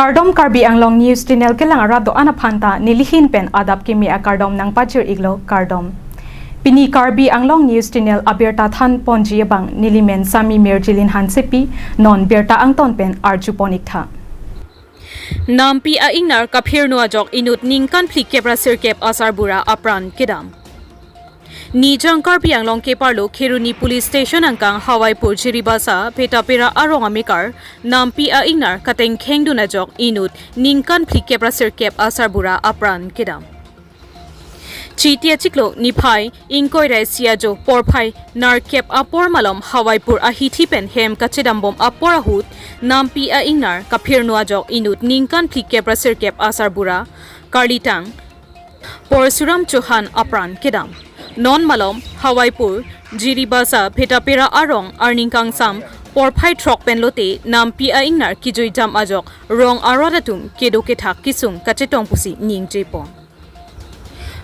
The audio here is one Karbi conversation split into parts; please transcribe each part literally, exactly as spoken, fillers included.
Kardom, Karbi Anglong News Channel kelang arat do-an aphan ta nelihin pen adap kimi akardom nangpajir iklo, kardom. Pini Karbi Anglong News Channel abirta than ponji abang nelimen Sami Mirjilin Hansepi, non birta angton pen arju pon iktha. Nampi a-ingnar kaphirno ajok inut ningkan phlikep ra sirkep asarbura apran kedam. Nijang Karbi Anglong keparlo Kheroni Police Station angkang Hawaipur Jiribasa Bhetapara arong amekar nampi a-ingnar katengkheng dun ajok inut ningkan phlikep ra sirkep asarbura apran kedam. Chiti achiklo niphai ingkoi ra isi ajo porphai nerkep apor malom Hawaipur ahithi pen hem kachedambom apor ahut nampi a-ingnar kaphirno ajok inut ningkan phlikep ra sirkep asarbura karlitang Porsuram Chauhan apran kedam. Non malom Hawaipur Jiribasa Bhetapara arong arni kangsam porphai throk pen lote nampi a-ingnar kijuidam ajok rong arat atum kedo kethak kesung kachetong pusi ningje pon.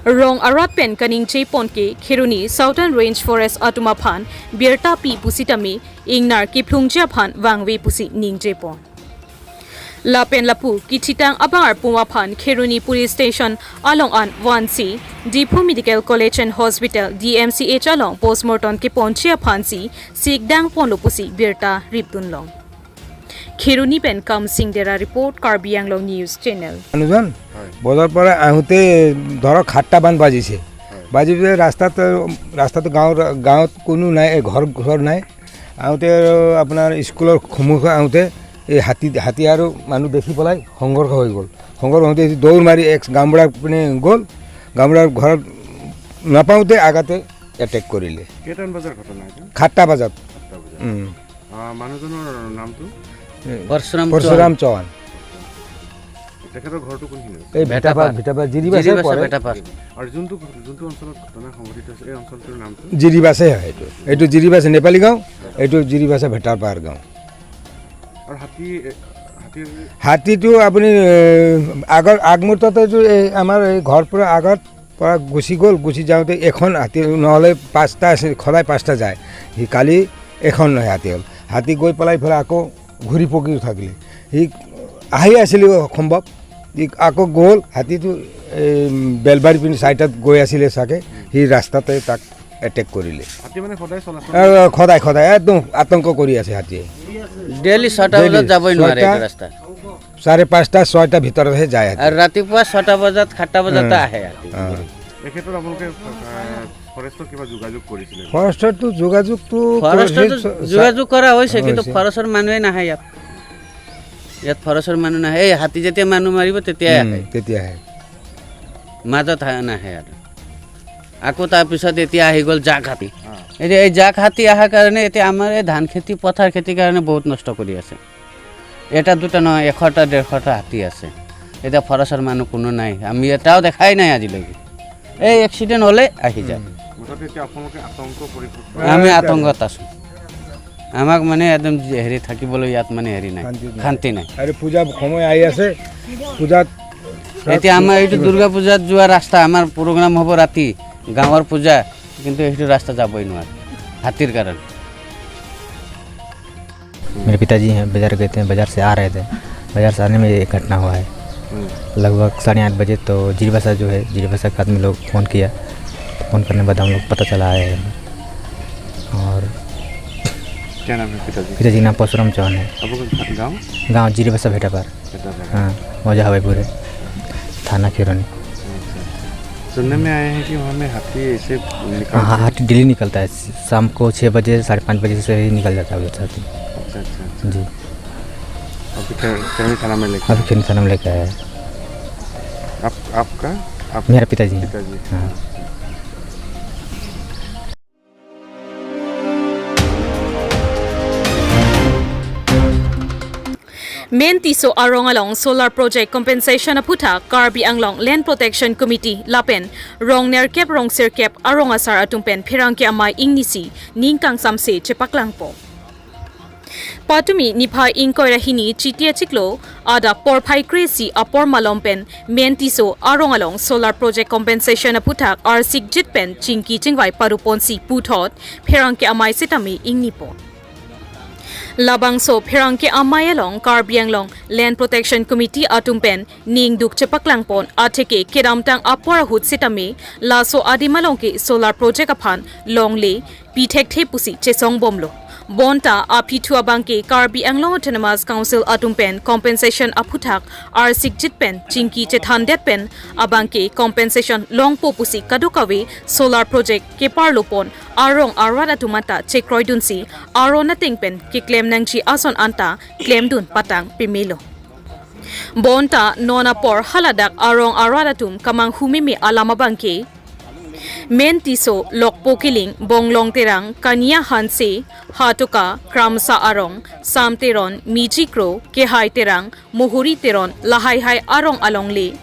Rong arat pen kaningje pon ke Kheroni Southern Range Forest atum aphan birta pi pusitame ingnar kephlungji aphan vangve pusi ningje pon. Lapen lapu kithitang abang arpum aphan Kheroni Police Station along an vansi Diphu Medical College and Hospital, D M C H along postmortem keponji aphansi sikdang ponlo pusi birta ripdun long. Kheroni pen Kamsing Dera report, Karbi Anglong News Channel. মানুহজন হয়। বজাৰৰ পৰা আহোঁতে ধৰক সাতটা মান বাজিছে। হয়। বাজি পেলাই ৰাস্তাত, ৰাস্তাটো গাঁৱৰ, গাঁৱত কোনো নাই, এই ঘৰ, ঘৰ নাই। আহোঁতে আৰু আপোনাৰ স্কুলৰ সন্মুখত আহোঁতে এই হাতী, হাতী আৰু মানুহ দেখি পেলাই সংঘৰ্ষ হৈ গ'ল। সংঘৰ্ষ হওঁতে সি দৌৰ মাৰি এক গাঁওবুঢ়াৰ পিনে গ'ল। গাঁওবুঢ়াৰ ঘৰত নাপাওঁতে আগতে এটেক কৰিলে। কেইটামান বজাৰ ঘটনা এইটো? সাতটা বজাত। সাতটা বজাত। উম। আহ, মানুহজনৰ নামটো? এ, পৰশুৰাম পৰশুৰাম চৌহান। চৌহান। তেখেতৰ ঘৰটো কোনখিনি? এই ভেটাপাৰ, ভেটাপাৰ। ভেটাপাৰ, জিৰিবাছে জিৰিবাছে পৰে। ভেটাপাৰ। আৰু যোনটো, যোনটো অঞ্চলত ঘটনা সংঘটিত হৈছে, এই অঞ্চলটোৰ নামটো? জিৰিবাছে হয় এইটো। এইটো জিৰিবাছে নেপালী গাঁও, এইটো জিৰিবাছে ভেটাপাৰ গাঁও। আৰু হাতী, এ, হাতীৰ হাতীটো আপুনি, এ, আগৰ আগমুহূৰ্ততে এইটো এই আমাৰ এই ঘৰ পৰা আগত পৰা গুচি গ'ল, গুচি যাওঁতে এখন হাতী, নহ'লে পাঁচটা আছিল, সদায় পাঁচটা যায়। সি কালি এখন নহয় হাতী হ'ল। হাতী গৈ পেলাই ইফালে আকৌ ঘূৰি পকি থাকিলে। সি আহি আছিলে সম্ভৱ, সি আকৌ গ'ল। হাতীটো এই বেলবাৰী পিনে চাইডত গৈ আছিলে চাগে, সি ৰাস্তাতে তাক এটেক কৰিলে। হাতী মানে সদায় চলাচল? এ, সদায়, সদায় একদম আতংক কৰি আছে হাতীয়ে। ডেইলি ছটা ডেইলি বজাত যাবই নোৱাৰে ছটা। এইটো ৰাস্তা। চাৰে পাঁচটা, ছয়টা ভিতৰতহে যায় হাতী। আৰু ৰাতিপুৱা ছটা বজাত, সাতটা বজাতে উম। আহে হাতী। উম। এই ক্ষেত্ৰত আপোনালোকে, আহ, ফৰেষ্টৰ কিবা যোগাযোগ কৰিছিলে? ফৰেষ্টৰটো যোগাযোগটো ফৰেষ্টৰটো কৰি-, যোগাযোগ কৰা হৈছে, কিন্তু হৈছে। ফৰেষ্টৰ মানুহে নাহে ইয়াত। ইয়াত ফৰেষ্টৰ মানুহ নাহে। এই হাতী যেতিয়া মানুহ মাৰিব, তেতিয়াই উম, আহে। তেতিয়াহে। মাজত হা-, নাহে আৰু। আকৌ তাৰ পিছত এতিয়া আহি গ'ল জাক হাতী। অ। এতিয়া এই জাক হাতী অহাৰ কাৰণে এতিয়া আমাৰ এই ধান খেতি, পথাৰ খেতিৰ কাৰণে বহুত নষ্ট কৰি আছে। এটা দুটা নহয়, এশটা, ডেৰশটা হাতী আছে। এতিয়া ফৰেষ্টৰ মানুহ কোনো নাই, আমি এটাও দেখাই নাই আজিলৈকে। এই এক্সিডেণ্ট হ'লে আহি যায়। উম। মুঠতে এতিয়া আপোনালোকে আতংক পৰিষদ আমি আতংকত আছো। আমাক মানে একদম যে হেৰি থাকিবলৈ ইয়াত মানে হেৰি নাই, শান্তি নাই। শান্তি নাই। আৰু পূজা সময় আহি আছে, পূজাত এতিয়া আমাৰ এইটো দুৰ্গা পূজাত যোৱা ৰাস্তা, আমাৰ প্ৰগ্ৰাম হ'ব ৰাতি, গাঁৱৰ পূজা, কিন্তু সেইটো ৰাস্তা যাবই নোৱাৰে হাতীৰ কাৰণে। मेरे पिताजी हैं, बाजार गए थे, बाजार से आ रहे थे, बाजार से आने में ये घटना हुआ है। हम्म। लगभग साढ़े आठ बजे तो जीरीबासा जो है, जीरीबासा के आदमी लोग फ़ोन किया, फ़ोन करने के बाद हम लोग पता चला आए हैं। और क्या नाम है पिताजी? पिताजी का नाम परशुराम चौहान है। आपका गाँव? गाँव जीरीबासा भेटापार। भेटापार। हाँ, मौजा हवाईपुर है, थाना खैरानी। अच्छा, अच्छा। सुनने में आया है कि वहाँ में हाथी ऐसे निकलते हाँ, हाँ, हैं? हाथी डेली निकलता है। शाम को छः बजे, साढ़े पाँच बजे से ही निकल जाता है उधर से हाथी। अच्छा, अच्छा, अच्छा। जी। अभी खै-, खैरानी थाना में लेके अभी खैरानी थाना में लेके आया है। आप, आपका? आप मेरा पिताजी हैं। पिताजी। हाँ। Mentiso arong along solar project compensation aphuthak Karbi Anglong Land Protection Committee lapen rong nerkep rong sirkep arong asar atum pen pherangke amei ingnisi ning kangsamse chepaklangpo. Patumi niphai ingkoi ra hini Chiti achiklo adap porphai kre-isi apor malom pen Mentiso arong along solar project compensation aphuthak arsikjit pen chingki chingvai paruponsi puthot pherangke amei setame ingnipon. Labangso pherangke amei along Karbi Anglong Land Protection Committee atum pen ningduk chepaklangpon atheke kedamtang apor ahut sitame laso adim along ke solar project aphan longle pi thekthe pusi chesongbomlo. Bonta aphi thu abangke Karbi Anglong Autonomous Council atum pen compensation aphuthak arsikjit pen chingki chethandet pen abangke compensation longpo pusi kadokave solar project keparlopon arong arat atum anta chekroidunsi aron ateng pen keklem nangji ason anta klemdun patang pemelo. Bonta non apor haladak arong arat atum kamanghu meme alam abangke Mentiso, Lokpo Killing, Bonglong Terang, Kania Hanse, Hatoka, Kramsa Arong, Sam Teron, Miji Kro, Kehai Terang, Mohori Teron, lahaihai arong alongle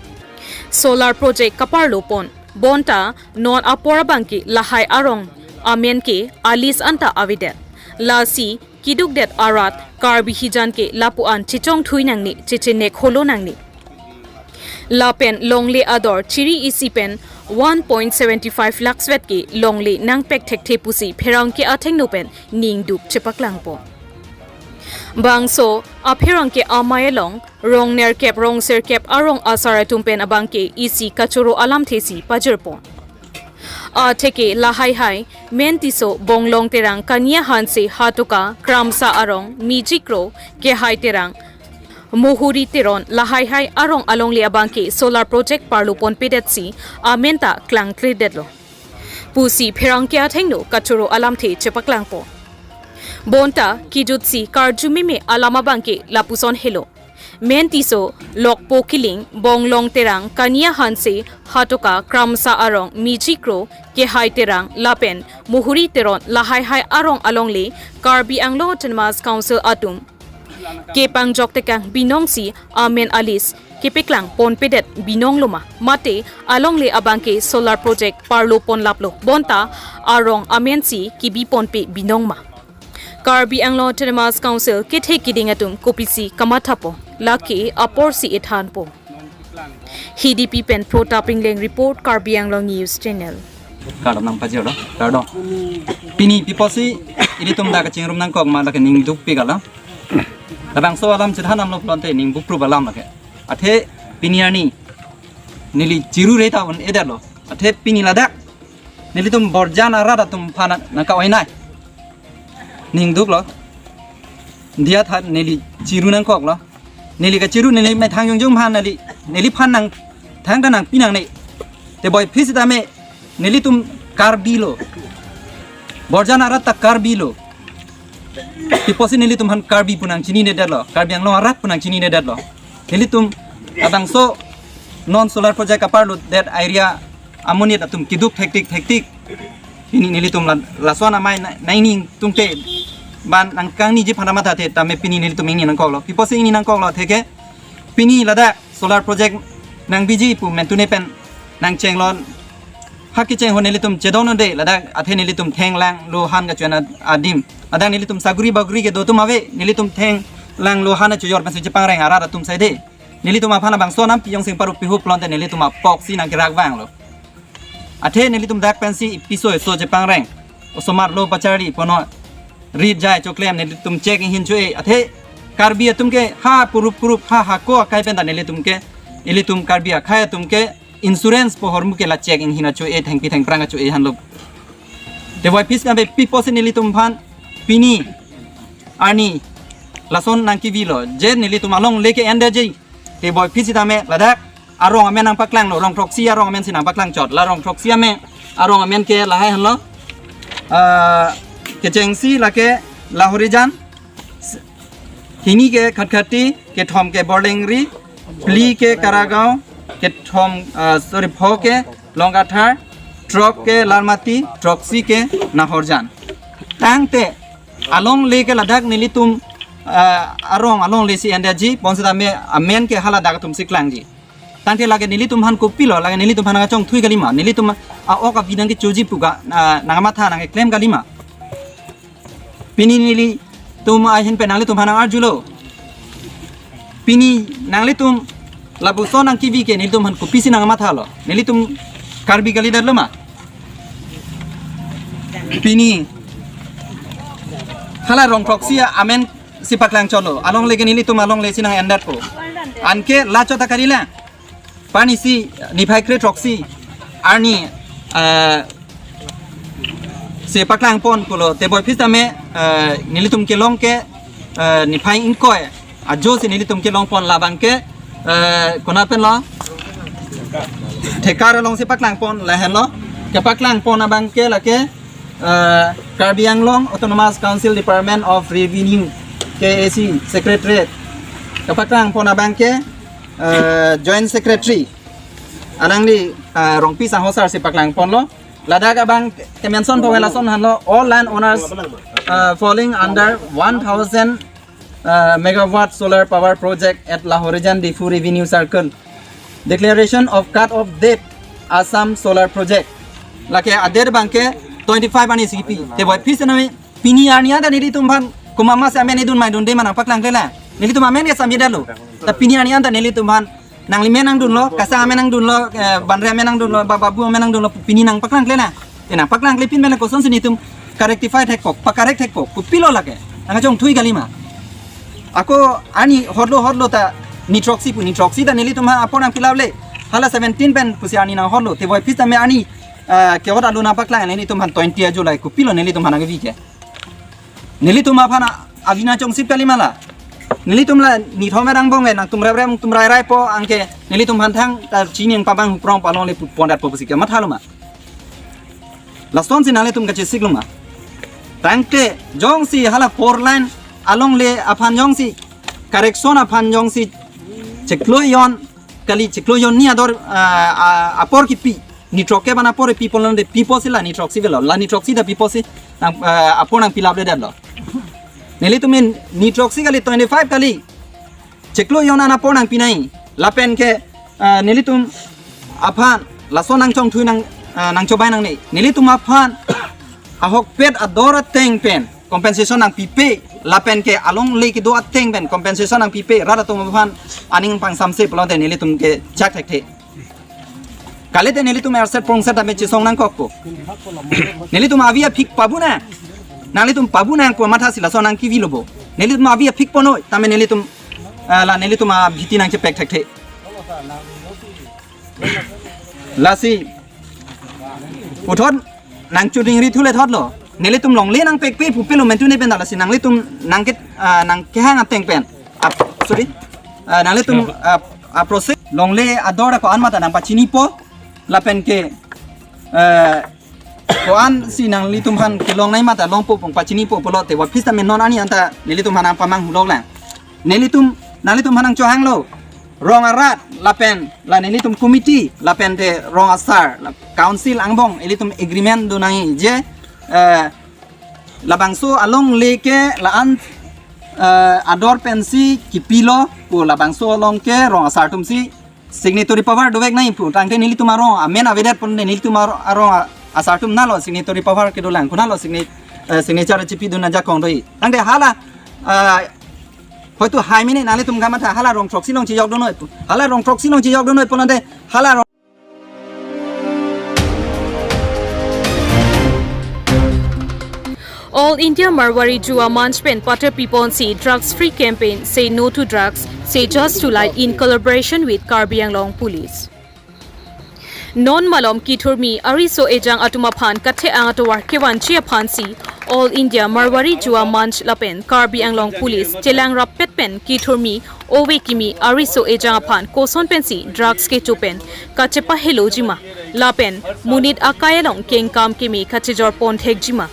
solar project kaparlopon. Bonta non apor abangke lahai arong amen ke a-list anta avedet. Lasi kidukdet arat Karbi hijan ke lapu-an chechongthui nangne, chechenek holo nangne. Lapen longle ador chiri isi pen one point seventy five lakhs vet ke longle nangpek thekthe pusi pherangke athengno pen ningduk chepaklangpo. Bangso apherangke amei along rong nerkep rong serkep arong asar atum pen abangke isi kachoro alamthe si pajirpon. Atheke lahaihai Mentiso, Bonglong Terang, Kania Hanse, Hatoka, Kramsa Arong, Miji Kro, Kehai Terang, Mohori Teron, lahaihai arong alongle abangke solar project parlopon pedetsi amen ta klangkledetlo pusi pherangke athengno kachoro alamthe chepaklangpo. Bonta kejutsi karju meme alam abangke lapuson helo. Mentiso, Lokpo Killing, Bonglong Terang, Kania Hanse, Hatoka, Kramsa Arong, Miji Kro, Kehai Terang, lapen Mohori Teron, lahaihai arong alongle Karbi Anglong Autonomous Council atum kepangjok tekang binongsi amen a-list kepaklangpon pedet binong loma, mate alongle abangke solar project parlopon laplo, bonta arong amensi kebiponpe binong ma. Karbi Anglong Autonomous Council kethe kiding atum kopisi kamathapo, lake aporsi ethanpo. Hidipi pen Protap Ingleng report, Karbi Anglong News Channel. Kardom nangpajirlo, kardom. Pini pi apotsi ilitum dak kachingrum nangkok ma, lake ningdukpik alam. Labangso alam chethan damlo pulote ning bukrup alam lake. Athe pini arni neli chiru re ta un-edetlo. Athe pini ladak nelitum borjan arat atum aphan nangka-oinai. Ningduklo. Diya tha neli chiru nangkoklo. Neli kachiru neli methang jongjong aphan neli, neliphan nangthang ta nangpi nangne. Te boi phi sitame nelitum Karbi lo. Borjan arat ta Karbi lo. Pi apotsi nelitum aphan Karbi pu nangchininedetlo, Karbi Anglong arat pu nangchininedetlo. Nelitum labangso non solar project kaparlodet area amonit atum keduk thektik thektik. Pini nelitum la, lason amei na, nangning tungte ban nangkangniji aphan mathate tame pini nelitum ingni nangkoklo. Pi apotsi ingni nangkoklo atheke pini ladak solar project nangbiji pu mentune pen nangchenglon. Ha kecheng ho nelitum chedon-ode ladak, athe nelitum thenglang lo han kachoina adim. Ladak nelitum saguri baguri kedo atum ave, nelitum thenglang lo han achoyor pensi chepangreng arat atum saide. Nelitum aphan labangso nampi jongsi parup pihup pulote nelitum apoksi nangkerak vanglo. Athe nelitum dak pensi piso eso chepangreng. Osomar lo pacharli pono rit jai choklem nelitum chek inghin cho-e. Athe Karbi atum ke ha purup purup ha hako akai pen ta nelitum ke, ilitum Karbi akhei atum ke insurance pu ahormu ke la chek inghin acho-e, thengpi thengphrang acho-e henlo. Te boi phi sitame pi apotsi nelitum aphan pini arni lason nangkevilo, je nelitum alongle ke-endetji. Te boi phi sitame ladak arong amen nangpaklanglo, rong throksi arong amensi nangpaklangchot. La rong throksi amen, arong amen ke lahai henlo. Ah, kechengsi lake Lahorijan, hini ke Khatkhati, kethom ke Borlengri, phli ke Karagaon, kethom, ah, sorry, pho ke Longkathar, throk ke Lalmati, throksi ke Nahorjan. Tangte alongle ke ladak nelitum, ah, arong alongle si endetji, bonsitame amen ke haladak atumsi klangji. Tangte lake nelitum aphan kopilo, lake nelitum aphan nangkachongthui kalima, nelitum a-ok avi nangkechoji pu ka, ah, nangmatha nangkeklem kalima. Pini nelitum ahin pen nanglitum aphan nang-arjulo. Pini nanglitum lapuson nangkevi ke nelitum aphan kopisi nangmathalo. Nelitum Karbi kalidetlo ma. Pini hala rong throksi amen si paklang cholo, alongle ke nelitum alongle si nang-endetpo. Anke la chot ta kali la. Pani si niphai kre throksi arni, eh, si paklangpon pulo, teboi phis tame, eh, nelitum kelong ke, eh, niphai ingkoi ajo si nelitum kelongpon, labang ke, eh, konat pen lo, thekar along si paklangpon lahenlo. Kepaklangpon abang ke lake, eh, Karbi Anglong Autonomous Council Department of Revenue, K A C Secretariat. Kepaklangpon abang ke, eh, Joint Secretary, alangli, eh, Rongpi Sangho sir si paklangponlo. Ladak abang kemention pawela son hanlo, all land owners, uh, falling under one thousand, uh, megawatt solar power project at Lahorijan Diphu Revenue Circle. Declaration of cut off date Assam Solar Project. Lake a-date abang ke twenty-five arni si kipi. Teboi phis tame pini arni anta nelitum aphan komat ma si amen idun ma idunde ma nangpaklangkle la. Nelitum amen ke samyedetlo. Ta pini arni anta nelitum aphan nanglimen nangdunlo, Kasa amen nangdunlo, eh, Banre amen nangdunlo, ba Babu amen nangdunlo, pini nangpaklangkle la. Te nangpaklangklepin pen la kosonsi nelitum ka-rectify thekpo, pa-correct thekpo, kopilo lake. Nangkachongthui kali ma. Ako arni hotlo hotlo ta ni throksi pu, ni throksi ta nelitum aphan apor nangpilap le. Hala seventeen pen pusi arni nanghotlo. Teboi phis tame arni, eh, kehot along nangpaklang, nelitum aphan twenty ajo la, kopilo nelitum aphan nangkevi ke. Nelitum aphan a-, avi nangchongsi kali ma la. Nelitum la nithom erang bong e, nangtum rep rep, nangtum rai raipo, anke nelitum aphan thangta chini nangpabang huprong palong le pu pondat po pusi ke mathalo ma. Lasonsi nanglitum kachesiklo ma. Tangte jongsi hala four lane alongle aphan jongsi correction aphan jongsi chiklo jon kali, chiklo jon ni ador, ah, ah, apor kipi. Ni throksi abang apor pipo londe, pipo si la ni throksi avelo. La ni throksi ta pipo si nang, ah, apor nangpilapledetlo. Nelitum in ni throksi kali, twenty-five kali, chiklo jon an apor nangpinai. Lapen ke, ah, nelitum aphan lason nangchongthui nang, ah, nangchobai nangne. Nelitum aphan ahokpet ador ateng pen compensation nangpipe, lapen ke alongle kedo ateng pen compensation nangpipe, rat atum aphan aning pangsamse pulote nelitum ke chak thekthe. Kalite nelitum erset prongset tame chesong nangkokpo. Nelitum avi aphik pabuna. Nanglitum pabuna ko mathasi lason nangkevilo bo. Nelitum avi aphik ponoi tame nelitum, ah, la nelitum abhiti nangchepek thekthe. Lasi puthot nangchudingri thule thotlo. Nelitum longle nangpekpe pupelo mentune pen lasi nanglitum nangket, ah, nangkehang ateng pen. Ap-, sorry. Ah, nanglitum, ah, ah, process longle ador ko-an ma ta nangpachinipo lapen ke, eh, ko-ansi nanglitum aphan kelongnei ma ta longpo pu nangpachinipo pulote, wa phis tame non arni anta nelitum aphan nangpamang hulok lang. Nelitum, nanglitum aphan nangchohanglo. Rong arat lapen la nelitum committee lapen te rong asar, la council angbong ilitum agreement do nangji je, eh, labangso alongle ke la-an, eh, ador pensi kipilo pu labangso along ke rong asar atumsi signatory power dovek nangji pu. Tangte nelitum arong amen avedet pon nelitum arong, arong asar atum nalo signatory power kedolang, konatlo signa-, eh, signature chipidun ajakong do-i. Tangte hala, eh, hoito hai minute nanglitum kamatha hala rong throksi along chejok donoi pu. Hala rong throksi along chejok donoi pu nante hala rong All India Marwari Yuva Manch pen pater piponsi drugs free campaign, Say No to Drugs, Say Yes to Life in collaboration with Karbi Anglong Police. Non malom kithurmi ariso ejang atum aphan kathe-ang atovar kevanji aphansi All India Marwari Yuva Manch lapen Karbi Anglong Police chelang rappet pen kithurmi ove kimi ariso ejang aphan koson pensi drugs kecho pen kachepaheloji ma lapen monit akai along kengkam kimi kachejor pon thekji ma.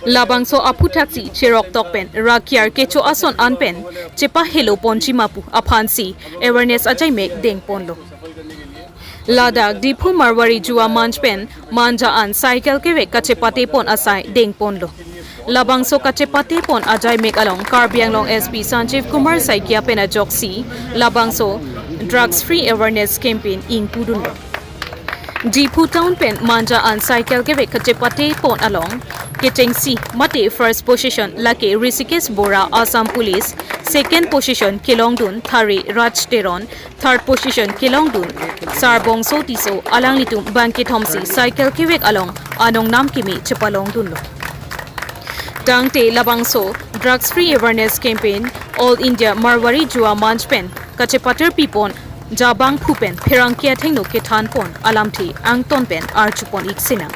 Labangso aphuthaksi cherok tok pen rakiar kecho ason an pen chepahelo ponji ma pu aphansi awareness ajaimek dengponlo. Ladak Diphu Marwari Yuva Manch pen manja an cycle kevek kachepate pon asai dengponlo. Labangso kachepate pon ajaimek along Karbi Anglong S P Sanjeev Kumar Saikia pen ajoksi labangso drugs free awareness campaign ingpudunlo. Diphu town pen manja an cycle kevek kachepate pon along kechengsi mate first position lake Rishikesh Bora, Assam Police, second position kelongdun Thare Raj Teron, third position kelongdun Sarbongso Tisso, alanglitum bangkethomsi cycle kevek along anong nam kimi chepalongdunlo. Tangte labangso Drugs Free Awareness Campaign, All India Marwari Yuva Manch pen kachepatar pipon jabang phu pen pherangke athengno kethan pon alamthe angton pen arjupon ik sinang.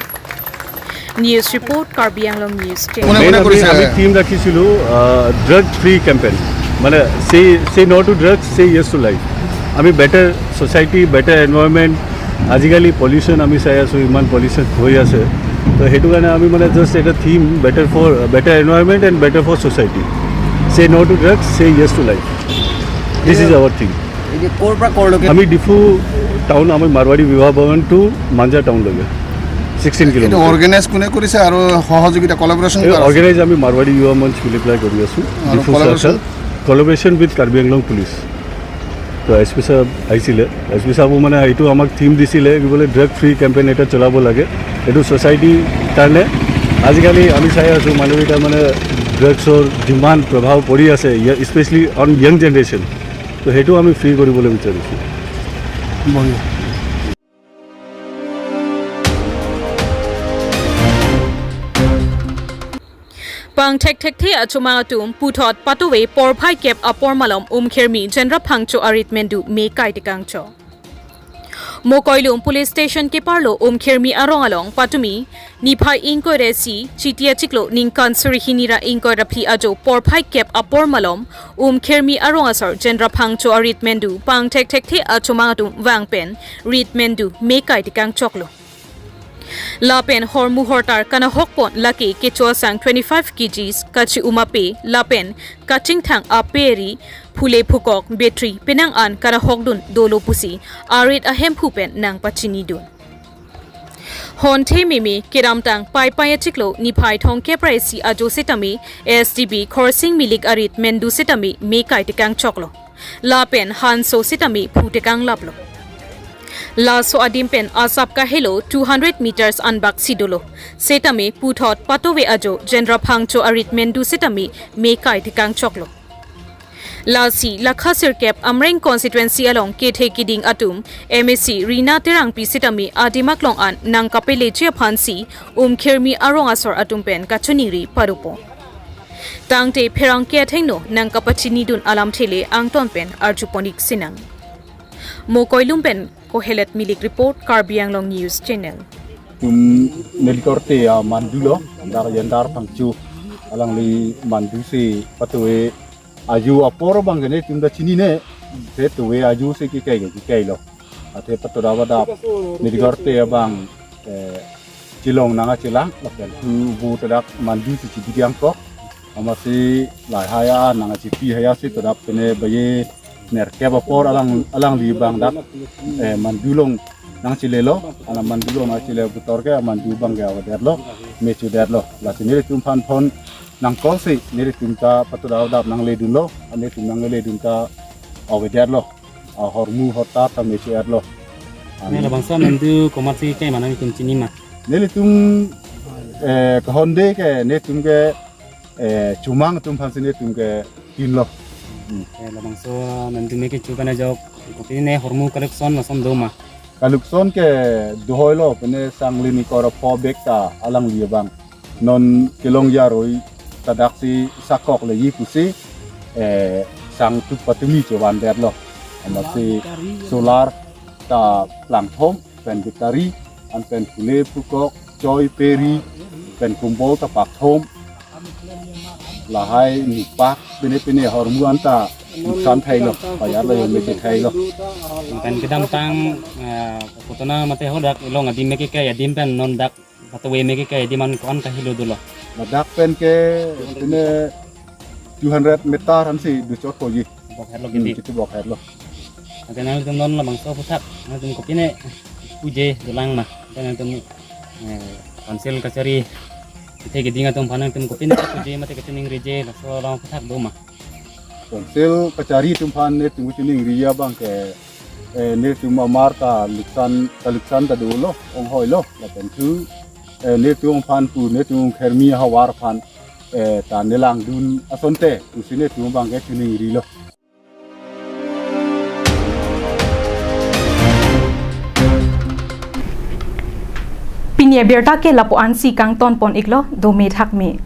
News report, Karbi Anglong News Channel. কোনে মেইন কোনে আমি কৰিছে? আমি থিম ৰাখিছিলো drug free campaign, মানে চে চে no to drugs, say yes to life. আমি বেটাৰ ছ'চাইটি, বেটাৰ এনভাইৰনমেণ্ট। আজিকালি পলিউশ্যন আমি চাই আছো, ইমান পলিউশ্যন হৈ আছে। তো সেইটো কাৰণে আমি মানে জাষ্ট এটা theme, better for better environment and better for society. Say no to drugs, say yes to life. This is our theme. এতিয়া ক'ৰ পৰা ক'ৰলৈকে? আমি ডিফু টাউন, আমি মাৰৱাৰী বিবাহ ভৱন টু মাঞ্জা টাউনলৈকে ছিক্সটিন এইটো কিলোমিটাৰ। অৰ্গেনাইজ কোনে কৰিছে আৰু সহযোগিতা, কলাবৰেশ্যন এই কৰা আছে? অৰ্গেনাইজ আমি মাৰৱাৰী যুৱ মঞ্চ বুলি পেলাই কৰি আছো। আৰু Diphu collaboration? Circle, collaboration with Karbi Anglong police. তো এছ পি ছাৰ আহিছিলে, এছ পি ছাৰে মানে এইটো আমাক থিম দিছিলে কি বোলে ড্ৰাগ ফ্ৰী কেম্পেইন এটা চলাব লাগে, এইটো ছ'চাইটিৰ কাৰণে। আজিকালি আমি চাই আছো মানুহকেইটা মানে ড্ৰাগছৰ যিমান প্ৰভাৱ পৰি আছে, স্পেচিয়েলি অন য়ং জেনেৰেশ্যন, তো সেইটো আমি ফ্ৰী কৰিবলৈ বিচাৰিছো। বঢ়িয়া। Pangthek thekthe achomang atum puthot patuve porphai kep apor malom Umkhermi Jenrap Phangcho arit mendu me kai tekangchok. Mokoilum Police Station keparlo Umkhermi arong along patumi niphai ingkoi ra isi Chiti achiklo ningkan suri hini ra ingkoi ra phli ajo porphai kep apor malom Umkhermi arong asar Jenrap Phangcho arit mendu pangthek thekthe achomang atum vang pen rit mendu me kai tekangchoklo. Lapen hormu hortar kanahok pon lake kecho asang twenty-five kgs kachi-um ape lapen kachingthang ape ri phule phukok battery penang an kanahok dun dolo pusi arit ahemphu pen nangpachini dun. Honthe meme kedamtang Paipai achiklo niphai thomkep ra isi ajo setame S D B Khorsing Milik arit mendu setame me kai tekangchoklo. Lapen hanso setame phu tekanglaplo. Laso adim pen asap kahelo two hundred meters anbak si dolo. Setame puthot patuve ajo Jenrap Phangcho arit mendu setame me kai tekangchoklo. Lasi lakha sirkep Amreng constituency along kethe kiding atum M A C Rina Terangpi setame adim aklong an nangkapeleji aphansi Umkhermi arong asor atum pen kachiningri parupo. Tangte pherangke athengno nangkapachini dun alamthe le angton pen arjupon ik sinang. Mokoilum pen Kohelet Milik report, Karbi Anglong News Channel. Tum neli korte amandu lo, Jenrap Phangcho alangli mandu si patuve ajo apor abang ke netum ta chinine, te tuve ajo si kekai ke kekailo. Athe patu dava dap neli korte abang, eh, chelong nangkachelang, lapen tu bu tadak mandu si chibidi angkok. Amatsi lahai a nangkachipi hai asi tadak pene baye nerkep apor alang, alangli abang dak, eh, mandu along nangchelelo, ana mandu along nangchele puthot ke mandu abang ke avedetlo, mechudetlo. Lasi nelitum aphan phone nangcall si, nelitum ta patu dava dap nangle dunlo, nelitum nangle dun ta avedetlo. Ahormu hortar ta mechudetlo. Ne labangso mandu komatsi kai ma nangtum chini ma? Nelitum, eh, kahonde ke, netum ke, eh, chomang atum aphansi netum ke tinlo. Hmm. Eh, labangso mandu me kecho pen ajok, kopi ne hormu kalukson lason do ma? Kalukson ke dohoilo, pene sang lini kor apho bek ta alangli abang non kelong jaroi tadaksi sakok leji pusi, eh, sang tup patumi chovandetlo. Amatsi solar ta plangthom, pen battery, an pen phule phukok, choi peri, pen kumbol ta pakthom. Lahai nipak pene pene hormu anta nuksan thailo, bayar lo yom meke thailo. Pen kedamtang, eh, kotona mate ho dak ilong adim meke kai adim pen non dak patuve meke kai adim an ko-an kahelo dolo? Ladak pen ke pene two hundred meter ansi duchot poji. Bok herlo. Hmm, gidi. Chitu bok herlo. Ante nangtum non labangso aphuthak nangtum kopine puje dolang ma? Ante nangtum, eh, council kachari kethe kiding atum aphan nangtum kopine puje mate kachiningrije, laso alam aphuthak do ma? Council kachari atum aphan netum kachiningriji abang ke, eh, netum amar ta luksan, kaluksan ta dolo, onghoilo, lapen tu, eh, netum aphan pu, netum Khermi ahavar aphan, eh, ta nelang dun asonte, pusi netum abang ke chiningrilo. Pini abirta ke lapu-ansi kangton pon iklo, dome thakme.